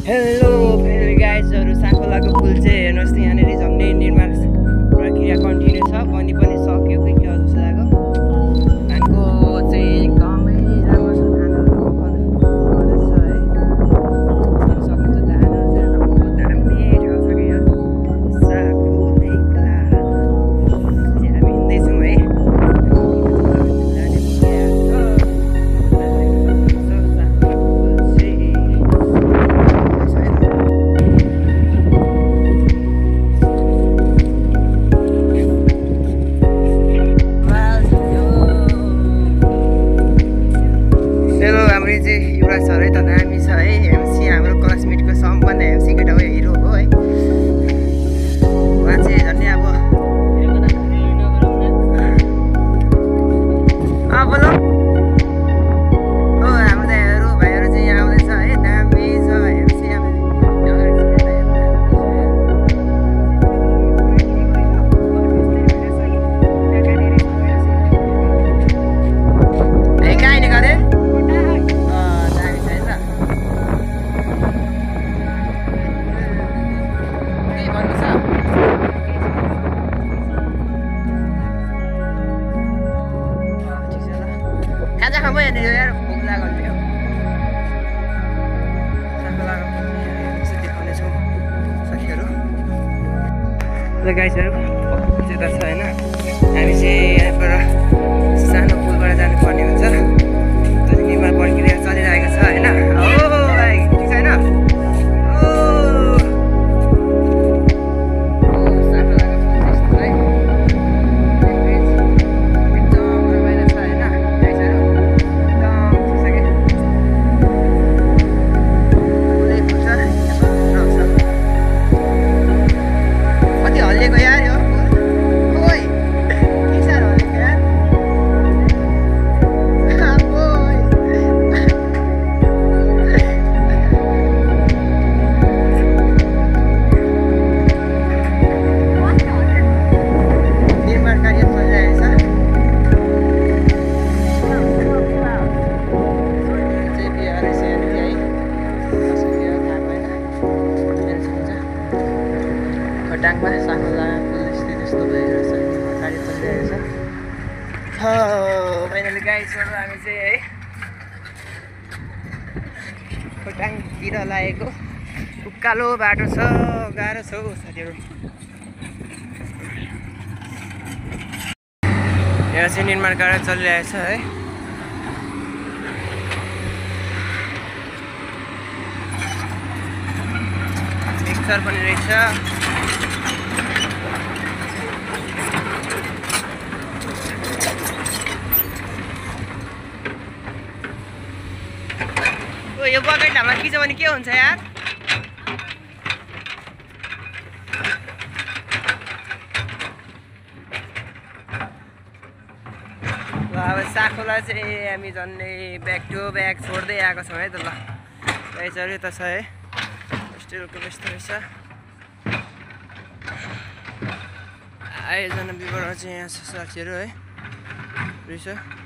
hello फेरि गाइजहरु साखोलाको पुल चाहिँ हेर्नुहोस् त यहाँनिर झन्डै निर्माण प्रक्रिया कन्टिन्यू छ बनि पनि सक्यो कि के जस्तो लाग्यो धानको चाहिँ एकदमै राम्रो छ धानहरु गर्दैछ है दिन सक्नुहुन्छ धानहरु चाहिँ हाम्रो दामी ठाउँ छ कि यो साखोले खोला चाहिँ हामी हिँड्दैछौँ है युवराज सर है त दामी छ है एमसी हाम्रो क्लासमेटको सबभन्दा एमसी केटा हो हिरो हो है उहाँ चाहिँ झन्डै अब बोलो हो हाम्रो दाइहरू भाइहरू चाहिँ यहाँ आउँदैछ है दामी छ एमसी खाजा खाऊ यार भोक लाग्यो नि देखाउने छौँ साथीहरू ल गाइजहरू चाहिँ त छ होइन हामी चाहिँ यहाँबाट सानो पुलबाट जानुपर्ने हुन्छ निर्माण प्रक्रिया चलिरहेको छ होइन हो भाइ ठिक छैन खोटाङमा साखोला पुल स्थित यस्तो भइरहेछ कार्य चलिरहेको छ फाइनली गाइजहरु हामी चाहिँ है खोटाङतिर लागेको उकालो बाटो छ गाह्रो छ हौ साथीहरू यहाँ चाहिँ निर्माण कार्य चलिरहेको छ है मिक्सर पनि रहेछ यो बकेट हामीलाई खिच्यो भने के हुन्छ यार ल अब साखोला चाहिँ हामी झन्डै ब्याक टु ब्याक छोड्दै आएको छौँ है त ल गाइजहरु त छ है होस्टेलको यस्तो रहेछ आयोजना विवरण चाहिँ यहाँ छ साथीहरू है रहेछ